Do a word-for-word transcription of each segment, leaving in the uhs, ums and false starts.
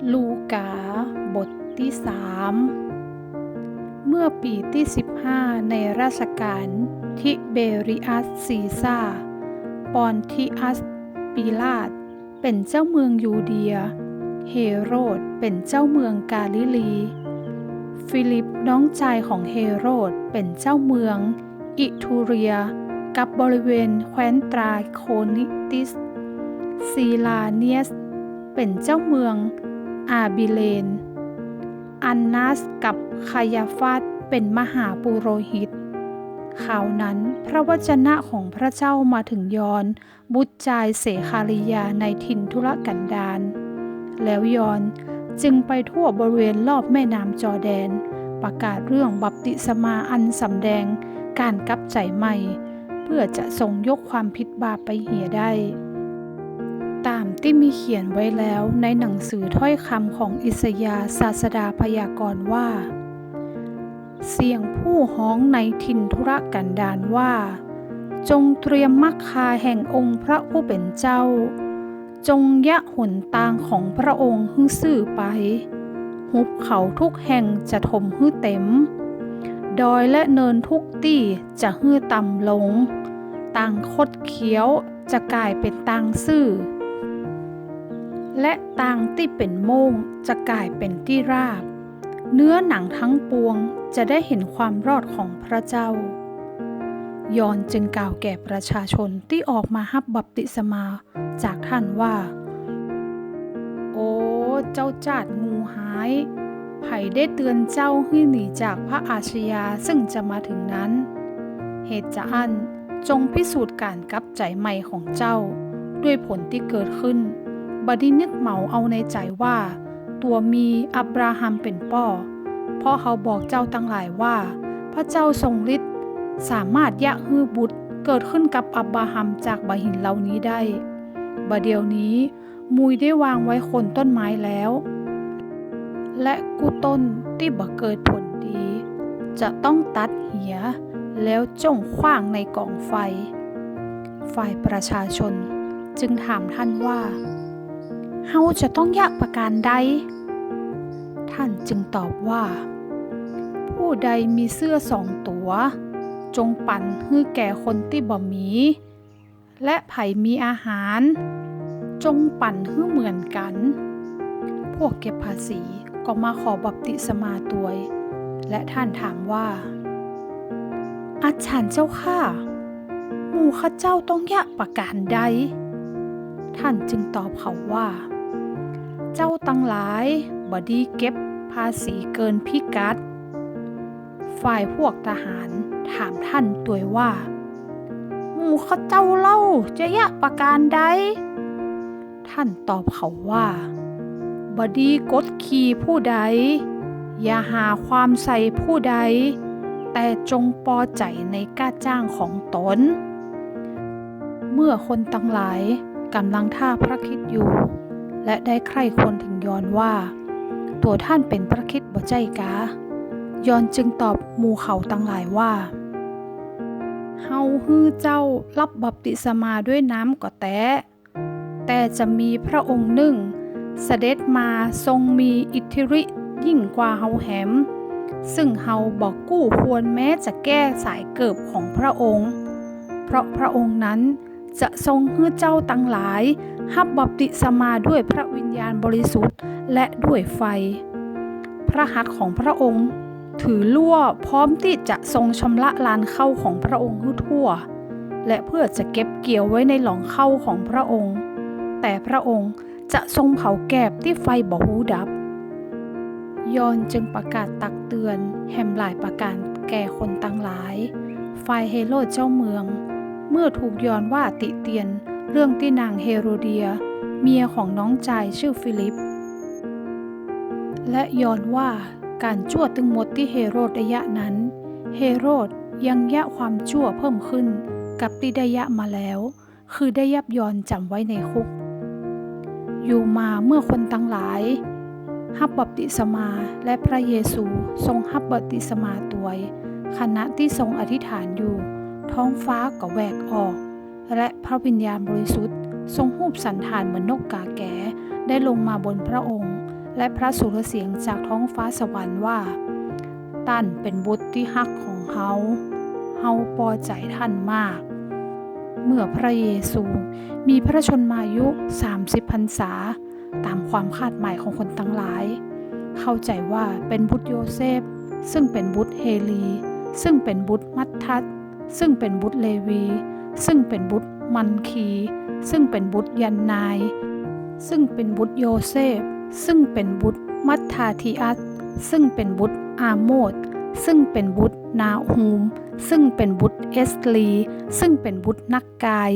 ลูกา บทตี้สาม เมื่อปี๋ตี้สิบห้าในราชก๋านทิเบริอัสซีซาร์ ปอนทิอัสปีลาตเป๋นเจ้าเมืองยูเดีย เฮโรดเป๋นเจ้าเมืองกาลิลี ฟีลิปน้องจายของเฮโรดเป๋นเจ้าเมืองอิทูเรีย กับบริเวณแคว้นตราโคนิติส ซีลาเนียสเป๋นเจ้าเมืองอาบีเลน อันนาสกับคายาฟาสเป๋นมหาปุโรหิต คราวนั้นพระวจนะของพระเจ้ามาเถิงยอห์น บุตรจายเศคาริยาห์ในถิ่นทุรกั๋นดาร แล้วยอห์นจึงไปทั่วบริเวณรอบแม่น้ำจอร์แดน ประกาศเรื่องบัพติศมาอันสำแดงก๋านกลับใจ๋ใหม่ เพื่อจะทรงยกความผิดบาปไปเหียได้ ต๋ามตี้มีเขียนไว้แล้วในหนังสือถ้อยกำของอิสยาห์ศาสดาพยากรณ์ว่า เสียงผู้ฮ้องในถิ่นทุรกั๋นดารว่า จงเตรียมมัคคาแห่งองค์พระผู้เป๋นเจ้า จงเยียะหนตางของพระองค์หื้อซื่อไป หุบเขาทุกแห่งจะถมหื้อเต๋ม ดอยและเนินทุกตี้จะหื้อต่ำลง ตางคดเคี้ยวจะก๋ายเป๋นตางซื่อ และตางตี้เป๋นโม่งจะก๋ายเป๋นตี้ราบ เนื้อหนังทั้งปวงจะได้หันความรอดของพระเจ้า ยอห์นจึงกล่าวแก่ประชาชนตี้ออกมาฮับบัพติศมาจากท่านว่า โอ้ เจ้าจาดงูฮ้าย ใผได้เตือนเจ้าหื้อหนีจากพระอาชญาซึ่งจะมาเถิงนั้น เหตุจาอั้น จงพิสูจน์ก๋านกลับใจ๋ใหม่ของเจ้า ด้วยผลตี้เกิดขึ้น บ่ดีนึกเหมาเอาในใจ๋ว่า ตั๋วมีอับราฮัมเป๋นป้อ เพราะเฮาบอกเจ้าตังหลายว่า พระเจ้าทรงฤทธิ์สามารถเยียะหื้อบุตรเกิดขึ้นกับอับราฮัมจากบ่าหินเหล่านี้ได้ บ่าเดี่ยวนี้ มุยได้วางไว้โคนต้นไม้แล้ว และกู้ต้นตี้บ่เกิดผลดี จะต้องตัดเหีย แล้วจ้งขว้างในก๋องไฟ ฝ่ายประชาชนจึงถามท่านว่า เฮาจะต้องเยียะประก๋านใด ท่านจึงตอบว่า ผู้ใดมีเสื้อสองตั๋ว จงปั๋นหื้อแก่คนตี้บ่มี และใผมีอาหาร จงปั๋นหื้อเหมือนกั๋น พวกเก็บภาษีก็มาขอบัพติศมาตวย และท่านถามว่า อาจ๋ารย์เจ้าข้า หมู่ข้าเจ้าต้องเยียะประก๋านใด ท่านจึงตอบเขาว่า เจ้าตังหลายบ่ดีเก็บภาษีเกินพิกัด ฝ่ายพวกทหารถามท่านตวยว่า หมู่ข้าเจ้าเล่าจะเยียะประก๋านใด ท่านตอบเขาว่า บ่ดีกดขี่ผู้ใด อย่าหาความใส่ผู้ใด แต่จงปอใจ๋ในก้าจ้างของตน เมื่อคนตังหลายก่ำลังถ้าพระคริสต์อยู่ และได้ใคร่ครวญเถิงยอห์นว่า ตั๋วท่านเป๋นพระคริสต์บ่ใจ้กา ยอห์นจึงตอบหมู่เขาตังหลายว่า เฮาหื้อเจ้าฮับบัพติศมาด้วยน้ำก็แต๊ แต่จะมีพระองค์นึ่งเสด็จมาทรงมีอิทธิฤทธิ์ยิ่งกว่าเฮาแหม ซึ่งเฮาบ่กู้ควรแม้จะแก้สายเกิบของพระองค์ เพราะพระองค์นั้นจะทรงหื้อเจ้าตังหลายฮับบัพติศมาด้วยพระวิญญาณบริสุทธิ์และด้วยไฟ พระหัตถ์ของพระองค์ถือลั่วพร้อมตี้จะทรงชำระลานเข้าของพระองค์หื้อทั่ว และเพื่อจะเก็บเกี่ยวไว้ในหล่องเข้าของพระองค์ แต่พระองค์จะทรงเผาแกบตี้ไฟบ่ฮู้ดับ ยอห์นจึงประกาศตักเตือนแหมหลายประก๋านแก่คนตังหลาย ฝ่ายเฮโรดเจ้าเมือง เมื่อถูกยอห์นว่าติเตียนเรื่องตี้นางเฮโรเดีย เมียของน้องจายจื้อฟีลิป และยอห์นว่าก๋านจั่วตึงหมดตี้เฮโรดได้เยียะนั้น เฮโรดยังเยียะความจั่วเพิ่มขึ้นกับตี้ได้เยียะมาแล้ว คือได้ยับยอห์นจ๋ำไว้ในคุก อยู่มาเมื่อคนตังหลายฮับบัพติศมา และพระเยซูทรงฮับบัพติศมาตวย ขณะตี้ทรงอธิษฐานอยู่ ท้องฟ้าก็แหวกออก และพระวิญญาณบริสุทธิ์ทรงฮูปสัณฐานเหมือนนกก๋าแก๋ ได้ลงมาบนพระองค์ และพระสุรเสียงจากท้องฟ้าสวรรค์ว่า ต้านเป๋นบุตรตี้ฮักของเฮา เฮาปอใจ๋ต้านมาก เมื่อพระเยซูมีพระชนมายุสามสิบพรรษา ต๋ามความคาดหมายของคนตังหลาย เข้าใจ๋ว่าเป๋นบุตรโยเซฟ ซึ่งเป๋นบุตรเฮลี ซึ่งเป๋นบุตรมัทธัต ซึ่งเป๋นบุตรเลวี ซึ่งเป๋นบุตรมัลคี ซึ่งเป๋นบุตรยันนาย ซึ่งเป๋นบุตรโยเซฟ ซึ่งเป๋นบุตรมัทธาธิอัส ซึ่งเป๋นบุตรอาโมส ซึ่งเป๋นบุตรนาฮูม ซึ่งเป๋นบุตรเอสลี ซึ่งเป๋นบุตรนักกาย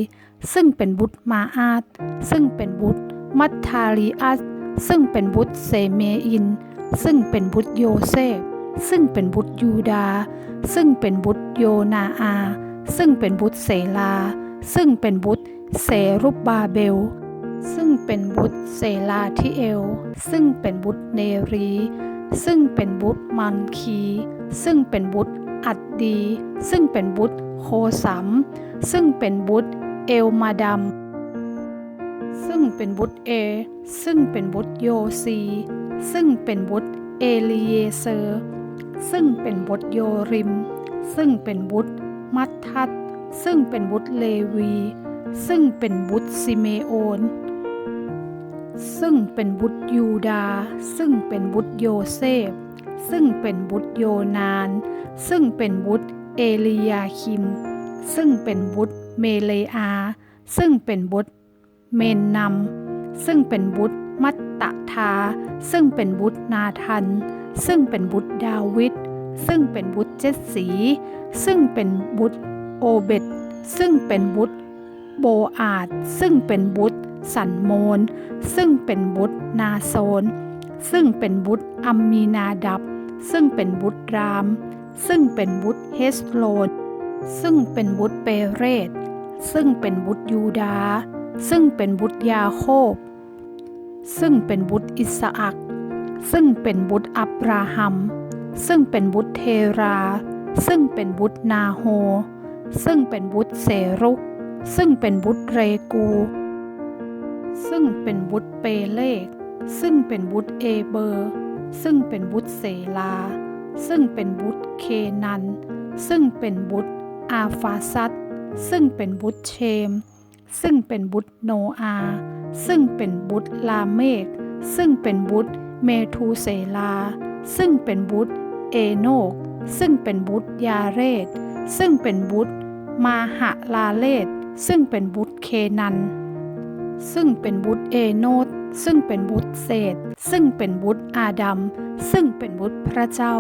ซึ่งเป๋นบุตรมาอาท ซึ่งเป๋นบุตรมัทธาลีอัส ซึ่งเป๋นบุตรเสเมอิน ซึ่งเป๋นบุตรโยเซฟ ซึ่งเป๋นบุตรยูดาห์ ซึ่งเป๋นบุตรโยนาอาห์ ซึ่งเป๋นบุตรเสลาห์ ซึ่งเป๋นบุตรเศรุบบาเบล ซึ่งเป๋นบุตรเสลาธิเอล ซึ่งเป๋นบุตรเนรี ซึ่งเป๋นบุตรมัลคี ซึ่งเป๋นบุตรอัดดี ซึ่งเป๋นบุตรโคสัม ซึ่งเป๋นบุตรเอลมาดัม ซึ่งเป๋นบุตรเอร ซึ่งเป๋นบุตรโยซี ซึ่งเป๋นบุตรเอลีเยเซอร์ ซึ่งเป๋นบุตรโยริม ซึ่งเป๋นบุตรมัทธัต ซึ่งเป๋นบุตรเลวี ซึ่งเป๋นบุตรสิเมโอน ซึ่งเป๋นบุตรยูดาห์ ซึ่งเป๋นบุตรโยเซฟ ซึ่งเป๋นบุตรโยนาน ซึ่งเป๋นบุตรเอลียาคิม ซึ่งเป๋นบุตรเมเลอาห์ ซึ่งเป๋นบุตรเมนนัม ซึ่งเป๋นบุตรมัตตะทา ซึ่งเป๋นบุตรนาธัน ซึ่งเป๋นบุตรดาวิด ซึ่งเป๋นบุตรเจสซี ซึ่งเป๋นบุตรโอเบด ซึ่งเป๋นบุตรโบอาส ซึ่งเป๋นบุตรสัลโมน ซึ่งเป๋นบุตรนาโชน ซึ่งเป๋นบุตรอัมมีนาดับ ซึ่งเป๋นบุตรราม ซึ่งเป๋นบุตรเฮสโรน ซึ่งเป๋นบุตรเปเรศ ซึ่งเป๋นบุตรยูดาห์ ซึ่งเป๋นบุตรยาโคบ ซึ่งเป๋นบุตรอิสอัค ซึ่งเป๋นบุตรอับราฮัม ซึ่งเป๋นบุตรเทราห์ ซึ่งเป๋นบุตรนาโฮร์ ซึ่งเป๋นบุตรเสรุก ซึ่งเป๋นบุตรเรกู ซึ่งเป๋นบุตรเปเลก ซึ่งเป๋นบุตรเอเบอร์ ซึ่งเป๋นบุตรเศลาห์ ซึ่งเป๋นบุตรเคนัน ซึ่งเป๋นบุตรอาร์ฟาซัด ซึ่งเป๋นบุตรเชม ซึ่งเป๋นบุตรโนอาห์ ซึ่งเป๋นบุตรลาเมค ซึ่งเป๋นบุตรเมธูเสลาห์ ซึ่งเป๋นบุตรเอโนค ซึ่งเป๋นบุตรยาเรด ซึ่งเป๋นบุตรมาหะลาเลล ซึ่งเป๋นบุตรเคนัน ซึ่งเป๋นบุตรเอโนช ซึ่งเป๋นบุตรเชท ซึ่งเป๋นบุตรอาดัม ซึ่งเป๋นบุตรพระเจ้า